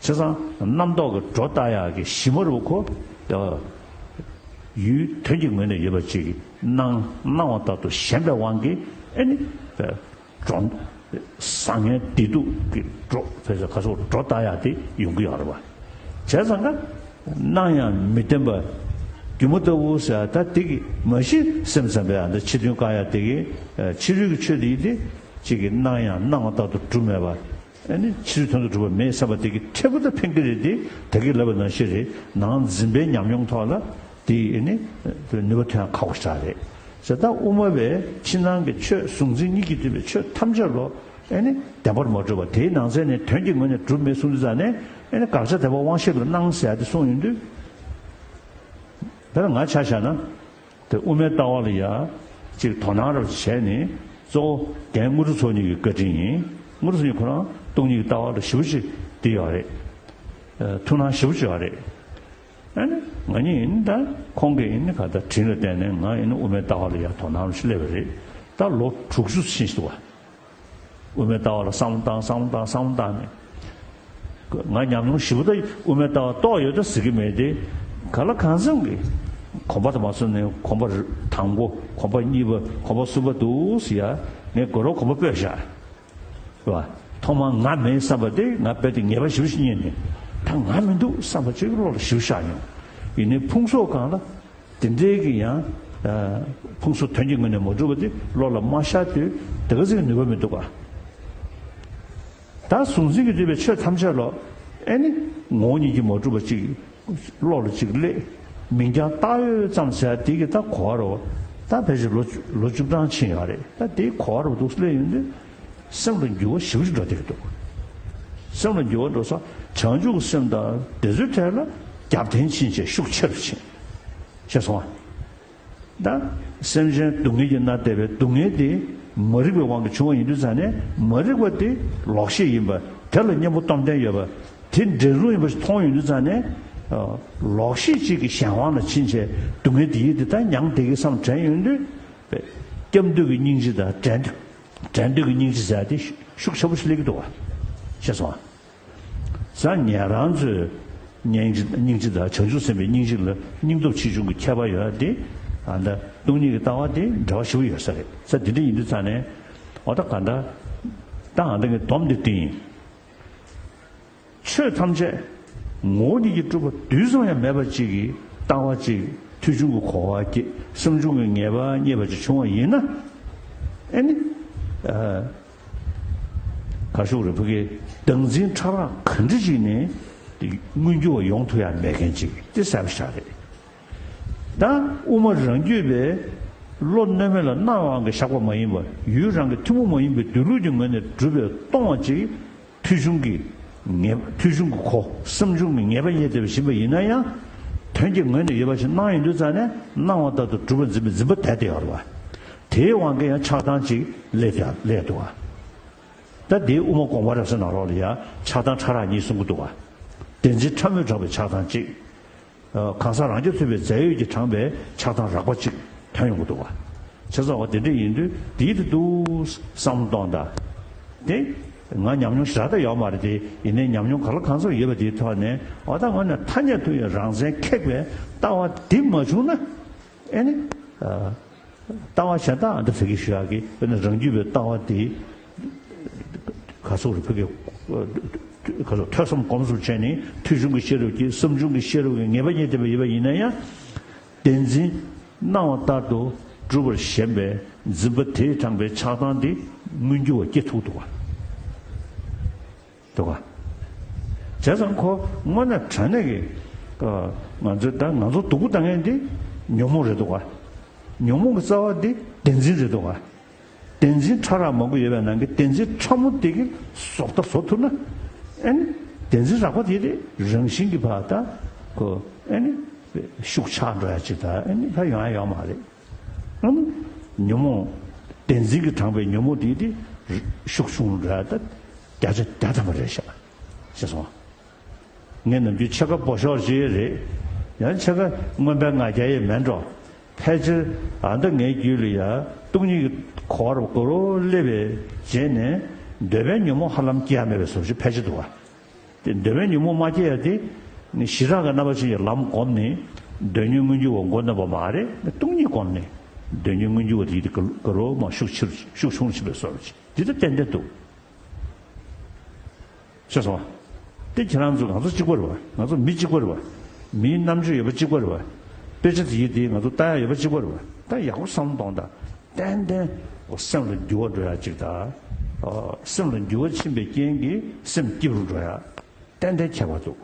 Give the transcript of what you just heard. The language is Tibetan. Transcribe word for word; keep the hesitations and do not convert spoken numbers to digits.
བྱས་ཙང་རྣམ་རྟོག་གི་སྒྲོ་བཏགས་ཡག་གི་གཞི་མ་རུ་ཁོ། ཡུལ་དོན་གྱི་ངོས་ནས་ཡོད་པ་ཅིག་གི་སྣང་སྣང་བ་ལྟར་དུ་ཞེན་པའི་དབང་གིས་ཨེ་ནི། སྒྲོ། བཟང་ངན་བདེ་སྡུག་གི་སྒྲོ་ཕལ་ཆེར་ག་སོགས་སྒྲོ་བཏགས་ཡག་དེ་ཡོང་གི་ཡོད་རེད་བ། བྱས་ཙང་ཀ་སྣང་ཡང་མི་བརྟན་པ། སྒྱུ་མ་ལྟ་བུ་ཟེར་ད་དེ་གི་མ་གཞི་སེམས་ཙམ་པའི་ཨ་ད་ཕྱི་དོན་བཀག་ཡག་དེ་གི་ཕྱི་རོལ་གྱི་ཆོས་དེ་ཡིན་ཏེ། གཅིག་གི་སྣང་ཡང་སྣང་བ་ལྟར་དུ་གྲུབ་མེད་པ། ཨ་ནི་ཕྱི་རོལ་དོན་དུ་གྲུབ་པ་མེད་བསམ་པ་དེ་གི་འཕྲལ་ཕུགས་ལ་ཕན་གྱི་རེད་དེ། ད་གིན་ལབ་པ་ནང་བཞིན་རེད། ནང་འཛིན་པའི་ཉམས་མྱོང་ཐོག་ལ་དེ་ཨ་ནི་ནུས་པ་ཐོན་ཡག་ཁག་པོ་ཞེ་དྲག་རེད། ཟེར་ད་དབུ་མ་པའི་ཕྱི་ནང་གི་ཆོས་གཟུང་འཛིན་གཉིས་ཀྱིས་བསྡུས་པའི་ཆོས་ཐམས་ཅད་ལོ། ཨེ་ནི་བདེན་པར་མ་གྲུབ་པ་དེའི་ནང་ཚན་ནས་དོན་གྱི་ངོས་ནས་གྲུབ་མེད་གསུངས་དུས་ཙང་ནས། ཨེ་ནི་དགག་བྱ་དེ་བ་དབང་ཤེས་ལ་སྣང་ཟེར་ཡ་དེ་གསུངས་ཡོང་དུས། དཔེར་ན་ང་ཆ་བཞག་ན། དེ་དབུ་མའི་ལྟ་བ་ལ་ཡ་གཅིག་དོ་སྣང་རབ་བྱས་ནས་གཙོ་བོ་རྒན་དངོས་གྲུབ་མཚོ་གཉིས་ཀྱི་བཀའ་དྲིན་ཡིན། དངོས་གྲུབ་མཚོ་གཉིས་ཁོ་རང་སྟོང་ཉིད་ཀྱི་ལྟ་བ་ལ་ཞེ་པོ་ཅིག་དེ་ཡོད་རེད། ཐུགས་སྣང་ཞེ་པོ་ཅིག་ཡོད་རེད། ཨ་ནི་ང་གཉིས་ཡིན་ད་ཁོང་གིས་ཡིན་ག་ད་དྲིན་ལ་བརྟེན་ནས་ང་ཡིན་དབུ་མའི་ལྟ་བ་ལ་ཡ་དོ་སྣང་རབ་སླེབས་པ་རེད། ད་ལོ་དྲུག་ཅུ་ཕྱིན་སོང་བ། དབུ་མའི་ལྟ་བ་ལ་བསམ་བློ་བཏང་བསམ་བློ་བཏང་བསམ་བློ་བཏང་ནས། ང་ཉམས་མྱོང་ཞེ་པོ་ད་དབུ་མའི་ལྟ་བ་རྟོགས་ཡོད་ད་ཟེར་གྱི་མེད་དེ། ག་ལ་གང་འཚམ་གྱི་གོམ་པ་དང་མ་སོང་ནས་གོམ་པ་དང་པོ་གོམ་པ་གཉིས་པ་གོམ་པ་གསུམ་པ་འདུག་ཟེར་ཡ་ངས་དགོས་རོགས་གོམ་པ་སྤོས་བཞག་རེད་བ། ཐོག་མར་ང་མིན་བསམ་པ་དེ་ང་དཔེ་དེ་ངེས་པ་ཞེ་པོ་ཞིག་རྙེད་ནས། ད་ང་མི་འདུག་བསམ་པ་ཅིག་བློ་ལ་ཞེ་པོ་ཤར་ཡོང་། ཡིན་ནའི་ཕུང་སོགས་གང་ལ། དེ་འདྲའི་གི་ཡང་། ཕུང་སོགས་དོན་གྱི་ངོས་ནས་མ་གྲུབ་པ་དེ་བློ་ལ་མ་ཤར་དུས་དེ་ག་ཚོད་ཀྱི་ནུས་པ་མི་འདུག་ག་ད་གཟུང་འཛིན་གྱིས་བསྡུས་པའི་ཆོས་ཐམས་ཅད་ལོ། ཨེ་ནི་ངོ་བོ་ཉིད་ཀྱིས་མ་གྲུབ་པ་ཅིག་བློ་ལ་ཅིག་སླེབས། མིང་རྐྱང་བཏགས་ཡོད་ཙམ་ཟེར་དེ་གི་ད་གོ་བ་རོ། ད་ཕལ་ཆེར་ལོ་ལོ་བཅུ་གྲངས་ཕྱིན་ཡོད་རེད། ད་དེ་གོ་བ་རོ་འདུག་སླེབས་ཡོང་དུས། སེམས་ལ་འགྱུར་བ་ཞེ་པོ་ཅིག་འགྲོ་བསྡད་ཀྱི་འདུག་སེམས་ལ་འགྱུར་བ་འགྲོ་ས། བྱང་ཆུབ་ཀྱི་སེམས་དང་དེ་ཚོའི་གྲས་ལ་རྒྱབ་རྟེན་ཕྱིན་བྱས་ཤུགས་ཆེ་རུ་ཕྱིན། ཤེས་སོང་ཨ། ད་སེམས་ཅན་སྡུག་བསྔལ་གྱིས་མནར་བསྡད་པའི་སྡུག་བསྔལ་དེ་མ་རིག་པའི་དབང་གིས་བྱུང་བ་ཡིན་དུས་ཙང་ནས། མ་རིག་པ་དེ་ལོག་ཤེས་ཡིན་པ། དེ་ལ་གཉེན་པོ་སྟོབས་ལྡན་ཡོད་པ། དེ་འདྲེན་རུང་ཡིན་པ་ཞིག་མཐོང་ཡོང་དུས་ཙང་ནས། ལོག་ཤེས་གཅིག་གི་གཞན་དབང་ལ་ཕྱིན་བྱས་སྡུག་བསྔལ་དེ་ཡིས་དེ་ལྟར་མྱང་བསྡད་ཀྱི་བསམ་དྲན་ཡོང་དུས། སྐྱབས་འདོད་ཀྱི་སྙིང་རྗེ་དང་འབྲལ་འདོད། འབྲལ་འདོད་ཀྱི་སྙིང་རྗེ་ཟེར་ཡ་དེ་ཤུགས་ཆེན་པོ་ཞིག་སླེབས་ཀྱི་འདུག་བ། ཤེས་སོང་ཨ། ས་ཉན་རང་ཚོས་སྙིང་རྗེ་སྙིང་རྗེ་དང་བྱང་ཆུབ་སེམས་དཔའི་སྙིང་རྗེ་ལ་སྙིང་སྟོབས་ཆེ་ཆུང་གི་ཁྱད་པར་ཡོད་ཡ་དེ། ཨ་ད་སྟོང་ཉིད་ཀྱི་ལྟ་བ་དེ་འབྲེལ་བ་ཞེ་པོ་ཡོད་ས་རེད། ས་དེ་འདྲ་ཡིན་དུས་ཙང་ནས། འོ་ད་ག་འདྲ། ད་ཨ་ད་ངས་སྡོམ་འདི་བཏིང་ཡིན། ཆོས་ཐམས་ཅད་ངོ་བོ་ཉིད་ཀྱིས་གྲུབ་པ་དུས་ཙམ་ཡང་མེད་པ་ཅིག་གི་ལྟ་བ་ཅིག་ཐོས་བྱུང་གི་གོ་བ་སྐྱེས། བསམ་བྱུང་གི་ངེས་པ་རྙེད་པ་ཅིག་བྱུང་བ་ཡིན་ན། ཨེ་ནི། ཨ། ག་ཤོག་རེ་ཕུ་གེ་བདག་འཛིན་ཕྲ་རགས་ག་འདྲ་ཅིག་ནས་མངོན་འགྱུར་བ་ཡོང་ཐུབ་ཡ་མེད་མཁན་ཅིག་དེ་གསལ་པོ་ཞིག་རེད། ད་དབུ་མ་རང་རྒྱུད་པའི་བློ་རྣོན་མེད་ལ་སྣང་བའང་གི་བཞག་པ་མ་ཡིན་པར། ཡུལ་རང་གི་ཐུན་མོང་མ་ཡིན་པའི་སྡོད་ལུགས་ཀྱི་ངོས་ནས་གྲུབ་པའི་སྟོང་བ་ཅིག་ཐོས་བྱུང་གི་ངེས་ཐོས་བྱུང་གི་གོ་བསམ་བྱུང་གི་ངེས་པ་རྙེད་བསྡད་པ་ཡིན་པ་ཡིན་ན་ཡང་། དོན་གྱི་ངོས་ནས་ཡོད་པ་ཞིག་སྣང་ཡོང་དུས་ཙང་ནས་སྣང་བ་ལྟར་དུ་གྲུབ་པར་འཛིན་པའི་འཛིན་པ་དེ་དེ་ཡོད་རེད་བ། དེའི་དབང་གིས་ཡང་ཆགས་སྡང་ཅིག་སླེབས་ཀྱང་སླེབས་འདུག་བ། ད་དེའི་དབུ་མ་དགོངས་པ་རབ་གསལ་ནང་ལོགས་ལ་ཡང་ཆགས་སྡང་ཕྲ་རགས་གཉིས་གསུང་གི་འདུག་བ། བདེན་འཛིན་ཕྲ་མོས་དྲངས་པའི་ཆགས་སྡང་གཅིག་གང་ཟག་རང་རྐྱ་ཐུབ་པའི་རྫས་ཡོད་ཀྱིས་དྲངས་པའི་ཆགས་སྡང་རགས་པ་གཅིག་ཐོན་ཡོང་གི་འདུག་བ། བྱས་ཙང་བ་དེ་འདྲ་ཡིན་དུས་དེའི་དེ་འདུག་བསམ་བློ་གཏོང་དང་། དེ་ང་ཉམས་མྱོང་ཞེ་དྲག་ད་ཡོད་མ་རེད་དེ། ཡིན་ནའི་ཉམས་མྱོང་ག་ལ་གང་འཚམ་ཡོད་པ་དེའི་ཐོག་ནས། འོ་ད་ང་ནི་ཐ་སྙད་དུ་ཡང་རང་མཚན་ཁེགས་པའི་ལྟ་བ་འདི་མ་བྱུང་ན། ཨེ་ནི། ལྟ་བ་གཞན་དག་འདི་ཟེར་གྱི་ཞུ་ཡག་གི། དཔེར་ན་རང་རྒྱུད་པའི་ལྟ་བ་དེ་ག་སོགས་རེ་ཕུལ་གྱི། ག་སོགས་ཐོས་བསམ་སྒོམ་གསུམ་བྱས་ནས་ཐོས་བྱུང་གི་ཤེས་རབ་ཀྱིས་བསམ་བྱུང་གི་ཤེས་རབ་ཀྱི་ངེས་པ་རྙེད་བསྡད་པ་ཡིན་པ་ཡིན་ན་ཡང་། བདེན་འཛིན་སྣང་བ་ལྟར་དུ་གྲུབ་པར་ཞེན་པའི་འཛིན་པ་དེས་དྲངས་པའི་ཆགས་སྡང་དེ་མངོན་གྱུར་བ་སྐྱེ་ཐུབ་འདུག་བ། འདུག་ག་བྱས་ཙང་ཁོ་དངོས་གནས་དྲང་གནས་ཀྱི། ཨ། ང་ཚོ་ད་ང་ཚོ་སྡུག་པོ་བཏང་མཁན་དེ་ཉོན་མོངས་རེད་འདུག་ག་ཉོན་མོངས་ཀྱི་རྩ་བ་དེ་བདེན་འཛིན་རེད་འདུག་ག་བདེན་འཛིན་ཕྲ་རགས་མང་པོ་ཡོད་པའི་ནང་གི་བདེན་འཛིན་ཕྲ་མོ་དེ་གི་བཟོ་ལྟ་བཟོ་ཐུབ་ན། ཨེ་ནི་བདེན་འཛིན་རགས་པ་དེ་དེ་རང་བཞིན་གྱིས་ཕར་ད་ཁོ་ཨེ་ནི་ཤུགས་ཆག་འགྲོ་ཡ་ཅིག་ད་ཨེ་ནི་ཕར་ཡོང་ཡ་ཡོད་མ་རེད། ཨང་། ཉོན་མོངས། བདེན་འཛིན་གྱིས་དྲངས་པའི་ཉོན་མོངས་དེ་དེ་ཤུགས་ཆུང་ར་ད་བརྒྱ་ཆ་བརྒྱ་ཐམ་པ་རེད་ཤག་ཤེས་སོང་། ངས་ནམ་རྒྱུན་ཕྱེད་ཀ་སྦོ་ཤོག་ཅིག་རེད། ཡང་ཕྱེད་ཀ་མངོན་པའི་ང་རྒྱལ་ཡས་མེད་འགྲོ། ཕལ་ཆེར་ཨ་མདའ་ངའི་རྒྱུད་ལ་ཡ་སྟོང་ཉིད་ཀྱི་གོ་བར་གོ་རོ་སླེབས་པའི་རྗེས་ནས་འདོད་པའི་ཉོན་མོངས་ཧ་ལམ་སྐྱེ་ཡ་མེད་པའི་བཟོ་ཞིག་ཕལ་ཆེར་འདུག་བ། དེ་འདོད་པའི་ཉོན་མོངས་མ་སྐྱེ་ཡ་དེ། ནི་ཞི་དྲག་གི་རྣམ་པ་ཅན་གྱི་ལམ་བསྒོམས་ནས། སྡུག་བསྔལ་མངོན་གྱུར་བ་མགོ་ནོན་པ་མ་རེད། སྟོང་ཉིད་བསྒོམས་ནས། སྡུག་བསྔལ་མངོན་གྱུར་བ་དེ་ཡིད་དུ་འགྱུར་རོ། མ་ཤུགས་ཆེར་ཤུགས་ཆུང་ཆེ་བའི་བཟོ་འདྲ་ཅིག་དེ་ལྟར་ཏན་ཏན་འདུག་ཤེས་སོང་བ། དེ་ཁྱེད་རང་ཚོ་ང་ཚོ་གཅིག་པ་རེད་བ། ང་ཚོ་མི་གཅིག་པ་རེད་བ། མིའི་རྣམ་དཔྱོད་ཡོད་པ་གཅིག་པ་རེད་བ། དཔེ་ཆ་དེ་ཡིན་དེ་ང་ཚོ་ལྟ་ཡ་ཡོད་པ་གཅིག་པ་རེད་བ། ད་ཡག་པོ་བསམ་བློ་གཏོང་དང་། ཏན་ཏན་སེམས་ལ་འགྱུར་བ་འགྲོ་ཡ་གཅིག་དང་། སེམས་ལ་འགྱུར་བ་ཕྱིན་པའི་རྐྱེན་གྱིས་སེམས་སྐྱིད་རུ་འགྲོ་ཡ། ཏན་ཏན་ཁྱད་པར་འདུག